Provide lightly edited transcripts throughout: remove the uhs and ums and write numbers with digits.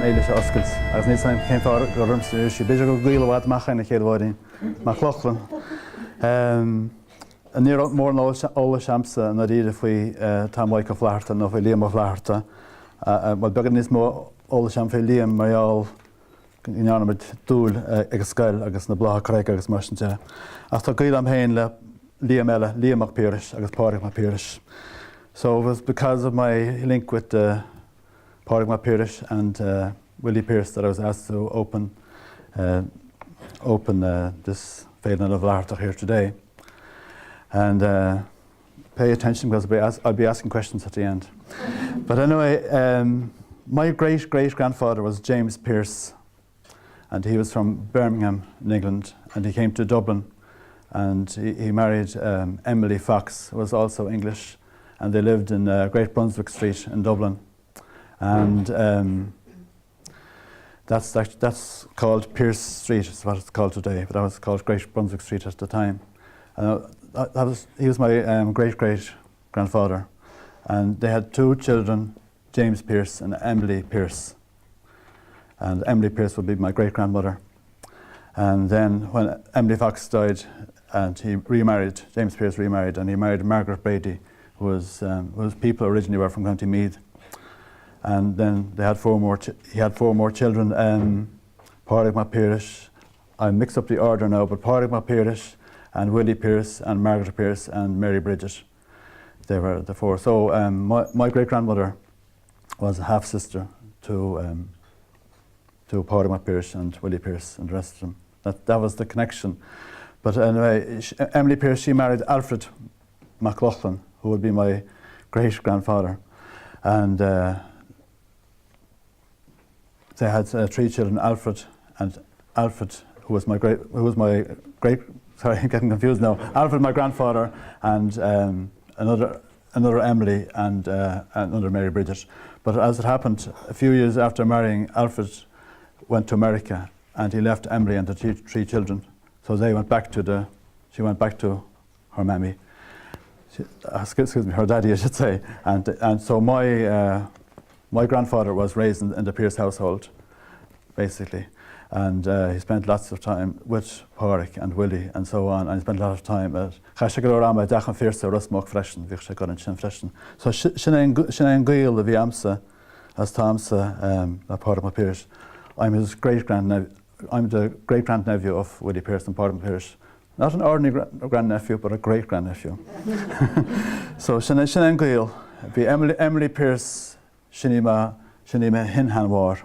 fhéile seo a oscailt agus níl 's a'm cén fáth gur ormsa a d'iarr sí. B'fhéidir gur gaol i bhfad amach é na chéad Mháirín Mac Lochlainn. Ní raibh mórán eolais a'msa i ndáiríre faoi Tom Mhaidhc Ó Flatharta nó faoi Liam Ó Flatharta. Bhuel, beagán níos mó eolais a'm faoi Liam mar gheall go ndearna muid dúil ag an scoil agus na Blátha Carraige agus mar sin de. Ach tá gaol a'm féin le Liam eile, Liam Mac Piarais agus Pádraig Mac Piarais. So it was because of my link with uh, Pádraig Mac Piarais and uh, Willie Pearse that I was asked to open uh, open uh, this Féile na bhFlaitheartach here today. And uh, pay attention because I'll be, as I'll be asking questions at the end. But anyway, um, my great-great-grandfather was James Pearse and he was from Birmingham in England and he came to Dublin and he, he married um, Emily Fox, who was also English, and they lived in uh, Great Brunswick Street in Dublin. And um, that's, that, that's called Pearse Street, is what it's called today, but that was called Great Brunswick Street at the time. Uh, that, that was, he was my um, great-great-grandfather. And they had two children, James Pearse and Emily Pearse. And Emily Pearse would be my great-grandmother. And then when Emily Fox died and he remarried, James Pearse remarried, and he married Margaret Brady, who was, um, whose people originally were from County Meath. And then they had four more, he had four more children, um, Pádraig Mac Piarais, I mix up the order now, but Pádraig Mac Piarais and Willie Pearse and Margaret Pearse and Mary Bridget. They were the four. So um, my, my great-grandmother was a half-sister to, um, to Pádraig Mac Piarais and Willie Pearse and the rest of them. That, that was the connection. But anyway, she, Emily Pearse, she married Alfred MacLaughlin, who would be my great-grandfather. And uh, they had uh, three children, Alfred and Alfred, who was my great, who was my great, sorry, I'm getting confused now. Alfred, my grandfather, and um, another another Emily and uh, another Mary Bridget. But as it happened, a few years after marrying, Alfred went to America and he left Emily and the three children. So they went back to the, she went back to her mammy. She, uh, excuse me, her daddy, I should say. And, and so my, uh, my grandfather was raised in, in the Pearse household, basically. And uh, he spent lots of time with Pádraig and Willie and so on, and he spent a lot of time at Chaith sé go leor ama i dteach an Phiarsaigh i Ros Muc freisin, bhíodh sé ag dul ansin freisin. So sin é an gaol a bhí a'msa agus atá a'msa um, le Pádraig Mac Piarais. I'm his great grand I'm the great grandnephew of Willie Pearse and Pádraig Mac Piarais. Not an ordinary grandnephew, but a great grandnephew. so sin é sin é an gaol. Bhí Emily, Emily Pearse sin í mo sin í mo shin-sheanmháthair.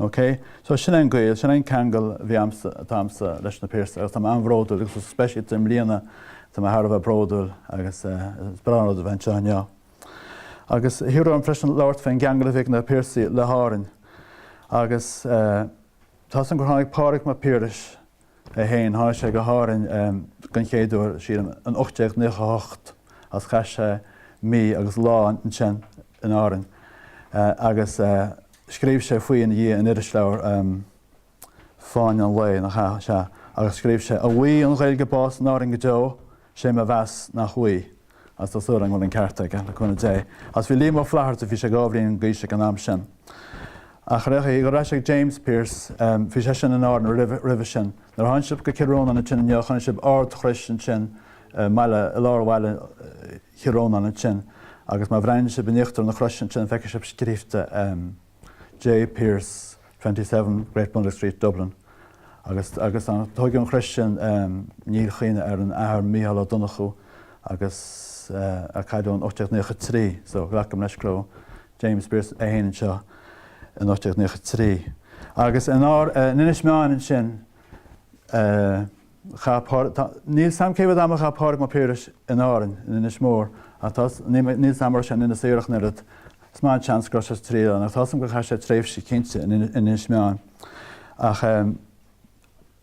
Ok? So sin é an gaol, sin é an ceangal a bhí a'msa, atá a'msa leis na Pearsaigh agus tá mé an-bhródúil agus go speisialta i mbliana tá mé thar a bheith bródúil agus is breá an rud a bheith anseo inniu. Agus hiarradh orm freisin labhairt faoin gceangal a bhí ag na Pearsaigh le hÁrainn agus tá 's a'm gur tháinig Pádraig Mac Piarais é féin, tháinig sé go hÁrainn den chéad uair, sílim, in 1898 agus chaith sé mí agus lá ansin in Árainn agus scríobh sé faoi ina dhiaidh in irisleabhar Fáinne an Lae, nach ea? Sea, agus scríobh sé, An bhfaighidh an Ghaeilge bás in Árainn go deo? Sé mo mheas nach bhfaighidh. Agus tá súil agam go bhfuil an ceart aige, le cúnamh Dé. Agus bhí Liam Ó Flaithearta, bhí sé 12 bhliain d'aois ag an am sin. Ach ar aghaidh, ar ais ag James Pearse, bhí seisean in Árainn roimhe, roimhe sin. Nuair a thagann sibh go Cill Rónáin ansin inniu, chonaic sibh ardchrois ansin, i mbaile, i lár bhaile Chill Rónáin ansin. Agus má bhreathnaíonn sibh in íochtar na croise ansin, feicfidh sibh scríofa J. Pearse, 27 Great Brunswick Street, Dublin. Agus, agus tógadh an chrois sin i ndílchuimhne ar an Athair Mícheál Ó Donnchú agus a cailleadh in 1893, so glacaim leis go raibh James Pearse é féin anseo in 1893. Agus in, in Inis Meáin ansin, Chaith Pádraig, tá, níl 's a'm cé mhéad am a chaith Pádraig Mac Piarais in Árainn, in Inis Mór, ach tá, níl níl 's a'm an raibh sé in Inis Oírr ach an oiread. Is maith an seans go raibh sé sa trí oileán, ach tá 's a'm gur chaith sé tréimhse cinnte in in Inis Meáin. Ach ehm,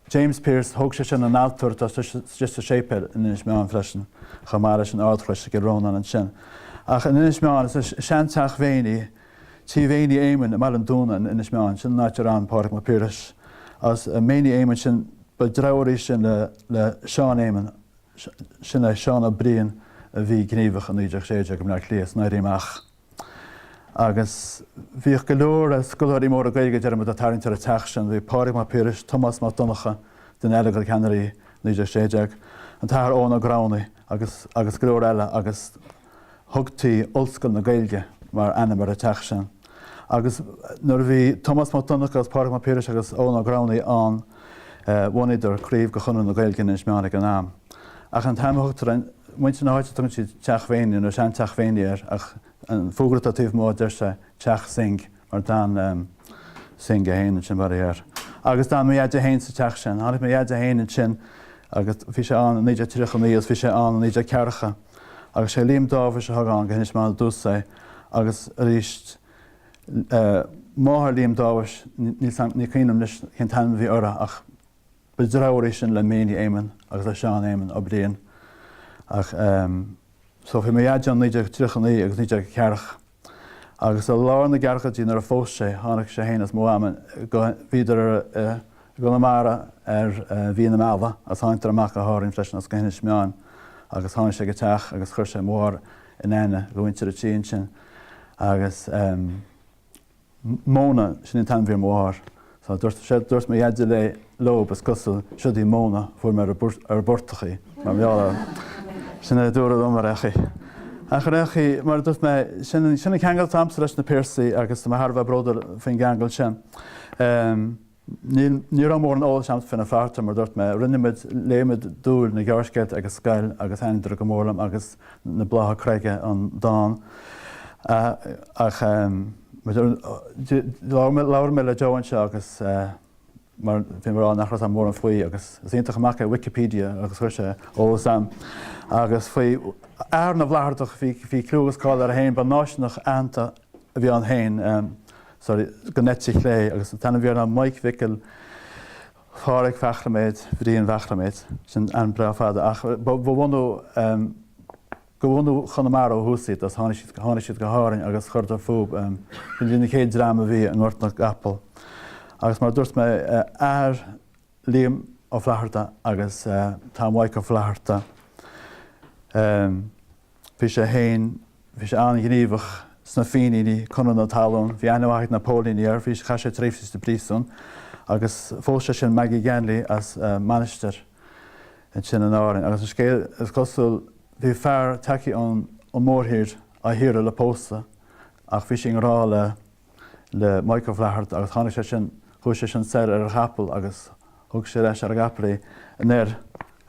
James Pearse, thóg sé sin an altóir atá istigh sa séipéal in Inis Meáin freisin, chomh maith leis an ardchrois i gCill Rónáin ansin. Ach in Inis Meáin, is i seanteach Mhéiní, Tí Mhéiní Éamoinn i mBaile an Dúna in Inis Meáin, sin an áit ar fhan Pádraig Mac Piarais. Agus Méiní Éamoinn sin, ba deartháir í sin le le Seán Éamonn, sin é Seán Ó Briain a bhí gníomhach i 1916 i mBleá Cliath san Éirí Amach. Agus bhíodh go leor scoláirí móra Gaeilge, deir muid, ag tarraingt ar an teach sin. Bhí Pádraig Mac Piarais, Tomás Mac Donncha, duine eile de cheannairí 1916, an tAthair Eoghan Ó Gramhnaigh agus agus go leor eile agus thugtaí Ollscoil na Gaeilge mar ainm ar an teach sin. Agus nuair a bhí Tomás Mac Donncha agus Pádraig Mac Piarais agus Eoghan Ó Gramhnaigh ann, bhunaíodar craobh de Chonradh na Gaeilge in Inis Meáin ag an am. Ach an t-ainm a thugtar ar, muintir na háite tugann siad Teach Mhéiní nó Sean-Teach Mhéiní air ach an fógra atá taobh amuigh deir sé Teach Synge mar d'fhan Synge é féin ansin mar air. Agus d'fhan mo dheaide féin sa teach sin. Tháinig mo dheaide féin ansin agus bhí sé ann i 1939 agus bhí sé ann i 1940 agus sé Liam Dáibhis a thug ann go hInis Meáin i dtús é agus arís máthair Liam Dáibhis, ní cuimhin liom anois cén t-ainm a bhí uirthi ach ba deartháir í sin le Méiní Éamonn agus le Seán Éamonn Ó Briain ach so bhí mo dheaide ann 1939 agus 1940 agus i lár na gceathrachaidí nuair a phós sé tháinig sé féin is mo mham go bhíodar i gConamara ar mhí na meala agus tháinigdar amach go hÁrainn freisin agus go hInis Meáin agus tháinig sé go teach agus chuir sé mo mháthair in aithne do mhuintir an tí ansin agus Mona, sin an t-ainm a bhí ar mo mháthair. So dúirt sé, dúirt mo dheaide léi, leob, is cosúil, siod í Mona, fuair mé ar an bportach í, mar gheall air. Sin é a dúradh liom ar aon chaoi. Ach ar aon chaoi, mar a dúirt mé, sin an, sin an ceangal atá agamsa leis na Piarsaigh agus tá mé thar a bheith bródúil faoin gceangal sin. Níl, ní raibh mórán eolais a'm faoi na Flathartaigh, mar a dúirt mé. Rinne muid, léigh muid Dúil, na gearrscéalta ag an scoil agus thaitníodar go mór liom agus Na Blátha Creige, an dán. Ach labhair mé, labhair mé le Joe anseo agus mar bhí mé ag rá nach raibh a fhios a'm mórán faoi agus is iontach an mac é Wikipedia agus chuir sé eolas a'm agus faoi athair na bhFlaitheartach bhí, bhí clú agus cáil air féin, ba náisiúnach aitheanta a bhí ann féin. sorry, den eite chlé agus an t-ainm a bhí air ná Mike Mhicil Phádhraic Mhac Bhriain Mhac sin ainm breá fada ach ba bhunadh de bhunadh Chonamara ó thús iad agus tháinig siad tháinig siad go hÁrainn agus chuireadar fúthu b'in iad na chéad dream a bhí i nGort na gCapall agus mar a dúirt mé athair Liam Ó Flaithearta agus Tom Mhaidhc Ó Flaithearta. Bhí sé féin, bhí sé an-ghníomhach sna Fíníní, Conradh na Talún, bhí aithne mhaith ag na póilíní air, bhí, chaith sé tréimhsí sa bpríosún agus phós sé sin Maggie Ganley as Mainistir ansin in Árainn. Agus an scéal, is cosúil, bhí fear tagtha ón mórthír á hiarraidh le pósadh ach bhí sí i ngrá le le Mike Ó Flaithearta agus tháinig sé sin, chuaigh sé sin soir ar a chapall agus thug sé leis ar an gcapall í anoir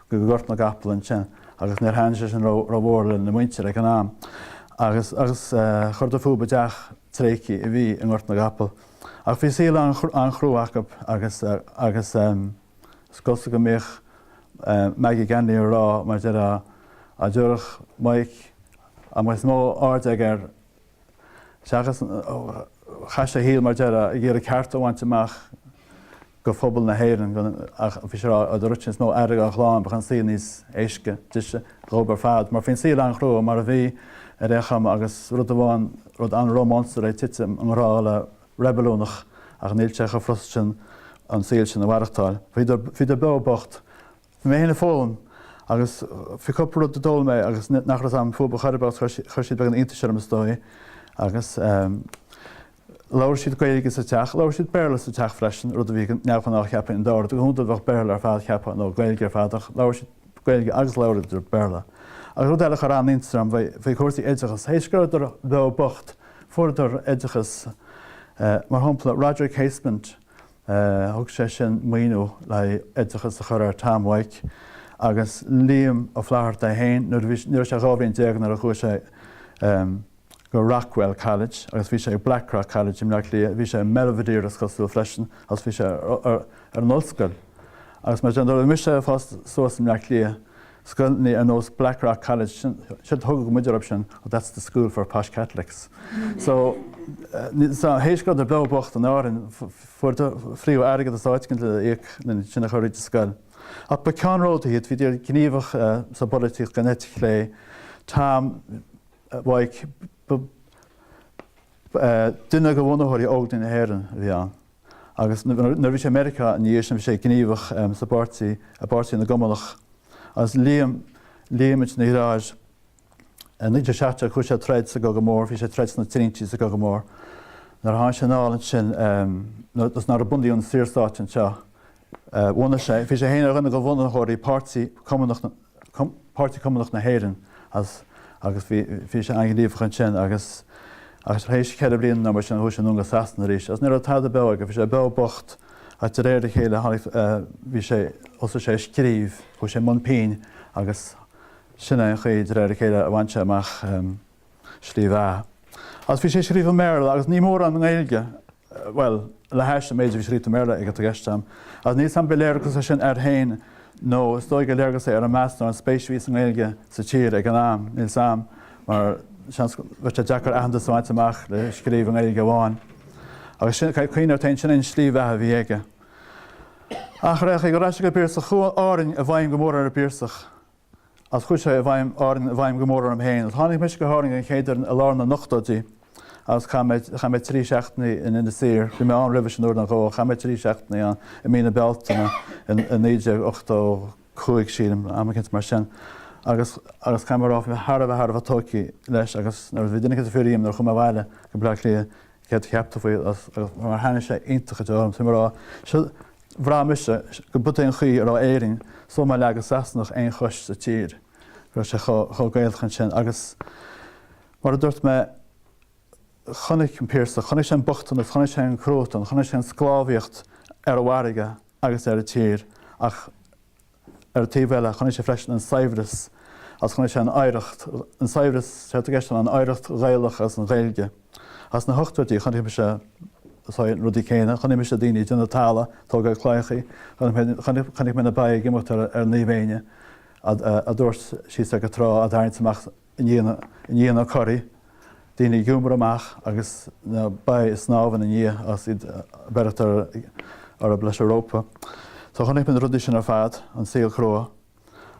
go Gort na gCapall ansin agus níor thaitin sé sin rómhór lena muintir ag an am agus agus chuireadar fúthu i dteach tréigthe a bhí i nGort na gCapall. Ach bhí saol an-chrua acu agus agus is cosúil go mbíodh Maggie Ganley ag rá mar déarfá dá dtabharfadh Mike dá mbeadh níos mó airde aige air Seachas, chaith sé a shaol mar déarfá ag iarraidh cearta a bhaint amach do phobal na hÉireann ach bhí sé ag rá dá dtabharfadh sé níos mó aire dá chlann bheadh an saol níos éasca dise dhóibh ar fad mar bhí an saol an-chrua mar a bhí ar aon chuma agus rud amháin, rud an-rómánsúil é titim i ngrá le reibiliúnach ach níl sé chomh furasta sin an saol sin a mhaireachtáil. Bhíodar beo bocht Bhí mé féin ag foghlaim agus bhí cúpla rud a d'fhoghlaim mé agus nach raibh a fhios a'm fúthu chor ar bith agus chuir siad beagán iontais orm is dóigh agus labhair siad Gaeilge sa teach, labhair siad Béarla sa teach freisin, rud a bhí neamhghnách cheapfainn in Dora, go hiondúil bheadh Béarla ar fad cheapfá nó Gaeilge ar fad ach labhair siad Gaeilge agus labhraíodar Béarla. Agus rud eile a chuir an-iontas orm faoi chúrsaí oideachais, théis go rabhadar beo bocht, fuaireadar oideachas, mar shampla Roger Casement, Thug sé sin maoiniú le haghaidh oideachas a chur ar Tom Mhaidhc agus Liam Ó Flaithearta é féin nuair a bhí, ní raibh sé 12 bhliain nuair a chuaigh sé go Rockwell College agus bhí sé ag Blackrock College i mBleá Cliath, bhí sé i mBelvedere is cosúil freisin agus bhí sé ar an ollscoil. Agus mar sin nuair a bhí mise ag fás suas i mBleá Cliath, Scoileanna ar nós Blackrock College, sin, séard a thugadh muid orthu sin, oh that's the school for posh Catholics. So, so théis go rabhadar beo bocht in Árainn, fuaireadar, fríothadh airgead as áit éicint le íoc lena sin a chur iad sa scoil. Ach ba ceannródaithe iad, bhíodar gníomhach sa bpolaitíocht den eite chlé. Tom Mhaidhc, ba, duine de bhunaitheoirí Óglaigh na hÉireann a bhí ann. Agus nuair a bhí sé i Meiriceá ina dhiaidh sin bhí sé gníomhach sa bpáirtí, i bPáirtí na gCumannach. Agus Liam, Liam ina dheartháir. I 1917 chuaigh sé ag troid sa gCogadh Mór, bhí sé ag troid sna trinsí sa gCogadh Mór. Nuair a tháinig sé anall ansin, agus nuair a bunaíodh an Saorstát anseo, bhunaigh sé, bhí sé féin ar dhuine de bhunaitheoirí Páirtí Cumannach, Páirtí Cumannach na hÉireann as agus bhí, bhí sé an-ghníomhach ansin agus agus tar éis cheithre bliana nó mar sin chuaigh sé anonn go Sasana arís agus ní raibh tada beo aige, bhí sé beo bocht ach de réir a chéile tháinig, bhí sé, thosaigh sé ag scríobh, chuaigh sé i mbun pinn agus Sin é an chaoi, de réir a chéile, a bhain sé amach slí bheatha. Agus bhí sé ag scríobh i mBéarla agus ní mórán i nGaeilge, bhuel, le hais an méid a bhí scríofa i mBéarla aige tá i gceist agam. Agus níl 's agam ab léargas é sin air féin nó is dóigh gur léargas é ar an meas nó an spéis a bhí sa nGaeilge sa tír ag an am, níl 's agam, mar seans go raibh sé deacair aitheantas a bhaint amach le scríobh i nGaeilge amháin. Agus sin, cuimhnigh ort féin, sin é an slí bheatha a bhí aige. Ach ar aghaidh ar ais ag an bPiarsach, chuaigh Árainn i bhfeidhm go mór ar an bPiarsach. Agus chuaigh sé i bhfeidhm, Árainn i bhfeidhm go mór orm féin. Tháinig mise go hÁrainn den chéad uair i lár na n-ochtóidí agus chaith mé, chaith mé 3 seachtainí in Inis Oírr. Bhí mé ann roimhe sin uair nó dhó ach chaith mé 3 seachtainí ann i mí na Bealtaine in 1985, sílim, am eicínt mar sin. Agus, agus caithfidh mé a rá, bhí mé thar a bheith, thar a bheith tógtha leis agus nuair a bhí duine eicínt ag fiafraí díom nuair a chuaigh mé abhaile go Bleá Cliath, céard a cheap tú faoi agus mar thaitnigh sé iontach go deo liom, tá mé ag rá, seo, Bhraith mise go b'in é an chaoi a raibh Éirinn sula má leagadh Sasanach aon chois sa tír, go raibh sé chomh Gaelach ansin agus mar a dúirt mé, chonaic an Piarsach, chonaic sé an bochtanas, chonaic sé an cruatan, chonaic sé an sclábhaíocht ar an bhfarraige agus ar an tír ach Ar an taobh eile, chonaic sé freisin an saibhreas agus chonaic sé an oidhreacht, an saibhreas, séard atá i gceist ná an oidhreacht Ghaelach agus an Ghaeilge. Agus sna hochtóidí, chonaic mise na rudaí céanna, chonaic mise daoine ag déanamh talla, tógáil claíochaí, chonaic mé na ba ag imeacht ar Naomh Éinne, á dtabhairt síos ag an trá, á dtarraingt amach i ndiaidh na coraí, daoine ag iompar amach agus na ba ag snámh ina ndiaidh agus iad ag beireacht orthu leis an rópa. So chonaic mé na rudaí sin ar fad, an saol crua.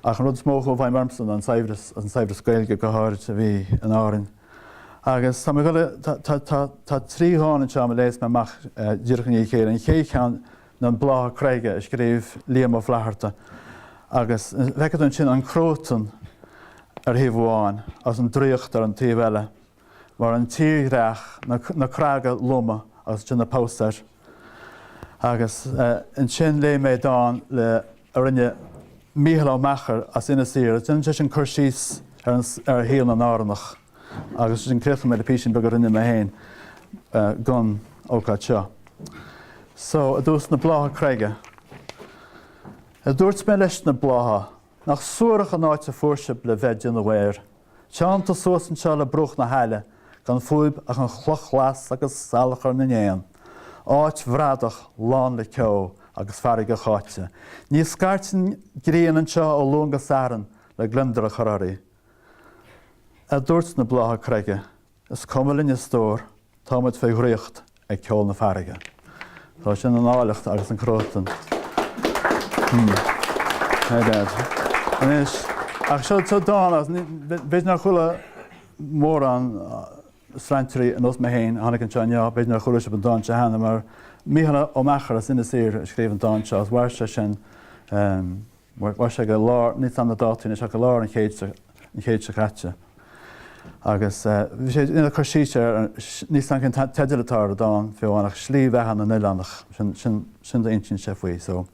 Ach an rud is mó a chuaigh i bhfeidhm ormsa ná an saibhreas, an saibhreas Gaeilge go háirid a bhí in Árainn. Agus tá mé ag dul, tá, tá, tá trí dhán anseo a léas mé amach díreach i ndiaidh a chéile. An chéad cheann ná Blátha Creige a scríobh Liam Ó Flaithearta agus feicfidh tú ansin an cruatan ar thaobh amháin agus an draíocht ar an taobh eile, mar an tírdhreach, na creaga loma agus ansin na pabhsaeir. Agus ansin léigh mé dán le a rinne Mícheál Ó Meachair as Inis Oírr. Déanann sé sin cur síos ar ar shaol na nÁrannach. Agus ansin críochnóidh mé le písín beag a rinne mé féin don ócáid seo. So, i dtús na blátha creige. A dúirt mé leis na blátha, Nach suarach an áit a fuair sibh le bheith ag déanamh aeir. Teannta suas anseo le bruach na haille, gan fúibh ach an chloch ghlas agus salachar na n-éan. Áit bhradach lán le ceo agus farraige cháite. Ní scairteann grian anseo ó Luan go Satharn le gliondar a chur oraibh. A dúirt na blátha creige. Is cuma linn a stór, táimid fé dhraíocht ag ceol na farraige. Tá sin an áilleacht agus an cruatan. Anois, ach seo seo dán agus b'fhéidir nár chuala mórán strainséirí ar nós mé féin a tháinig anseo inniu, b'fhéidir nár chuala sibh an dán seo cheana mar Mícheál Ó Meachair as Inis Oírr a scríobh an dán seo agus mhair sé sin Mhair sé go lár, níl 's a'm na dátaí anois ach go lár an chéid seo, an chéid seo caite. Agus bhí sé ina cur síos ar, níl 's a'm cén teideal atá ar an dán fiú amháin ach Slí Bheatha na nOileánach, sin, sin, sin a insíonn sé faoi. So,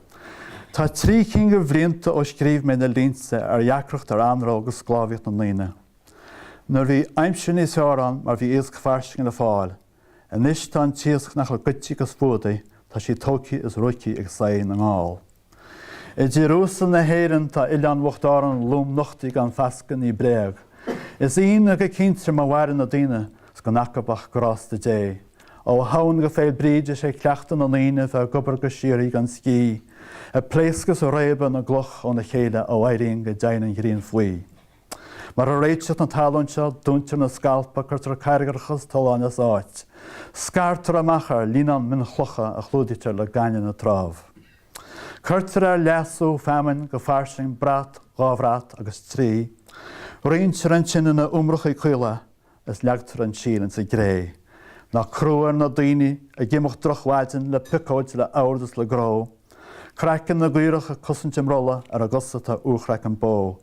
tá trí cinn de bhlianta ó scríobh mé na línte ar dheacracht, ar anró agus sclábhaíocht na ndaoine. Nuair bhí aimsir níos fearr ann mar bhí iasc fairsing le fáil. Anois tá an t-iasc nach bhfuil goidte agus fuadaithe, tá sí tógtha is ruaigthe ag saighead na nGall. I dtír uasal na hÉireann tá oileán bhocht Árann lom nochtaithe gan fascadh ní bréag. Is ionadh go cinnte má mhaireann na daoine 's gan acub ach grásta Dé. Ó Shamhain go Féil Bríde 'sé cleachtadh na ndaoine bheith ag obair go síoraí gan scíth, ag pléascadh 's ag réabadh na gcloch óna chéile ó éiríonn go dtéann an ghrian faoi. Mara réiteach na talún seo, dúintear na scailpe, cuirtear carraigreacha is tolláin as áit. Scartar amach ar líonán mionchlocha a chlúdaítear le gaineamh na dtrábh. Cuirtear ar leasú feamainn go fairsing brat, dhá bhrat agus trí. Roinntear ansin ina umrachaí caola is leagtar an síol insa gcré. Nach crua ar na daoine ag imeacht drochmhaidin le piocóid, le ord is le gnó. Craiceann na gcaorach ag cosaint a mbrolla ar a gcosa tá úrchraiceann bó.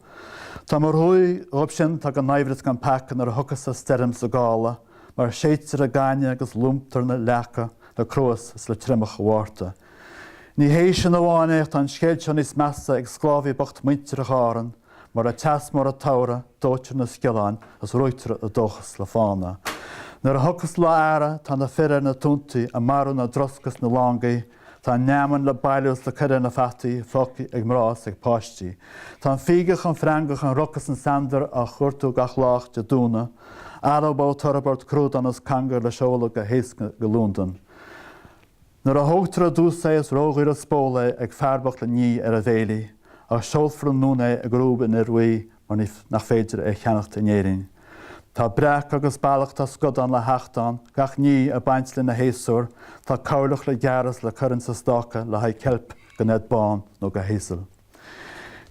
Tá mar thrua dhóibh sin 'tá gan oibre is gan peaca nuair a thiocfas a' stoirm 's a' gála, mar séidtear a' gaineamh agus lúbtar na leaca le cruas is le triomach a' Mhárta. Ní hé sin amháin é ach tá an scéal seo níos measa ag sclábhaí bocht muinteartha Árann, mar le teas mór a' tsamhraidh dóitear na sciolláin is ruaigtear a dóchas le fána. Nuair a thiocfas lá earraigh tá na fir ar na túntaí a' marú na dtrosc is na langaí, tá an fheamainn le bailiú is le cur ar na fataí fágtha ag mná is ag páistí. Tá an fígeach, an freangach, an roc is an sandar á chuartú gach lách de dúna, alóbó, turbart, crúdán is cangar le seoladh go héasca go Lúndain. Nuair a thógtar ar dtús é is ródhaor an spól é ag fear bocht le ní ar a bhéilí, ach seolfar anonn é i gcrúib an fhir bhuí mar ní nach féidir é a cheannacht in Éirinn. Tá breac agus ballach, tá scadán le hachtán, gach ní ag baint lena shéasúr, tá cabhlach le gearradh is le cur insa stáca le haghaidh ceilp go Ned Bán nó go Hazel.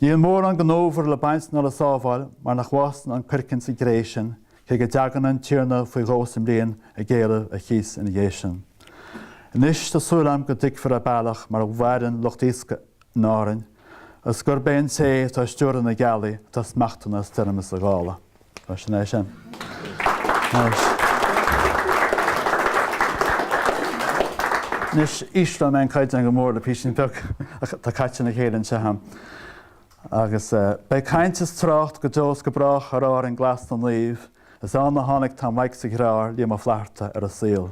Níl mórán den fhómhar le baint ná le sábháil mar nach bhfásann an coirceann sa gcré sin, cé go dtagann an tiarna faoi dhó sa mbliain ag éileamh a chíos ina dhiaidh sin. Anois tá súil agam go dtuigfear an bealach mar a mhaireann lucht iascaigh in Árainn agus gurb é an té atá ag stiúradh na gealaí atá ag smachtú na stoirme is an ghála. Sin é sin. Anois, ísleoidh mé an caighdeán go mór le písín beag ach tá caite ina chéile anseo agam. Agus beidh caint is trácht go deo is go brách ar Árainn glas na naomh, is ann a tháinig Tom Mike sa Ghreár, Liam Ó Flaithearta, ar an saol.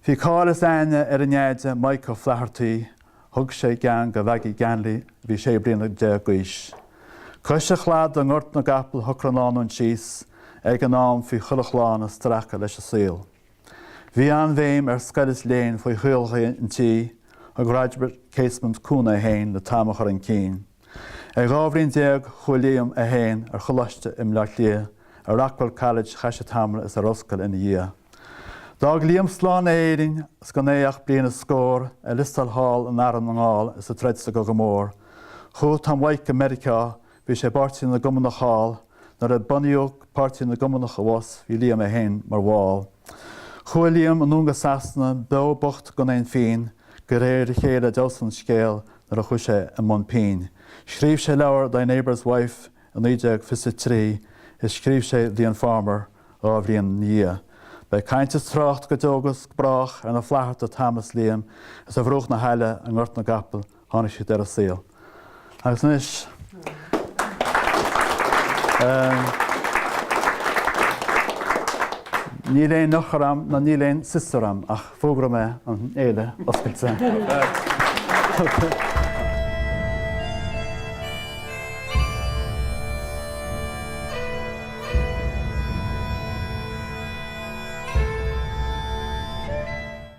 Bhí cáil is aithne ar a ndeaide, Mike Ó Flaitheartaí, Thug sé gean go Mhaggie Ganley a bhí 16 bliana d'aois. Cois an chladaigh i nGort na gCapall shocraigh an lánúin síos, ag an am bhí chuile chlann ag stracadh leis an saol. Bhí an-bhéim ar scoil is léann faoi shaolghaoth an tí, thug Rodger Casement cúnamh é féin le Tom a chur chun cinn. Ag 12 bhliain chuaigh Liam é féin ar choláiste i mBleá Cliath, ar Rockwell College chaith sé tamall is ar ollscoil ina dhiaidh. D'fhág Liam slán Éirinn 's gan é ach bliain is scór, ag liostáil thall in Arm na nGall is ag troid sa gCogadh Mór. Chuaigh Tom Mhaidhc go Meiriceá, bhí sé i bPáirtí na gCumannach thall, nuair a bunaíodh Páirtí na gCumannach abhus bhí Liam é féin mar bhall. Chuaigh Liam anonn go Sasana, beo bocht gan aon phínn, de réir a chéile d'fheabhsaigh an scéal nuair a chuaigh sé i mbun pinn. Scríobh sé leabhar Thy Neighbour's Wife i 1923 is scríobh sé The Informer 2 bhliain ina dhiaidh. Beidh caint is trácht go deo 'gus go brách ar na Flaithearta, Tom is Liam, is ar bhruach na haille i nGort na gCapall tháinig siad ar an saol. Agus anois, níl aon eochair a'm ná níl aon siosúr a'm ach fógróidh mé an fhéile oscailte.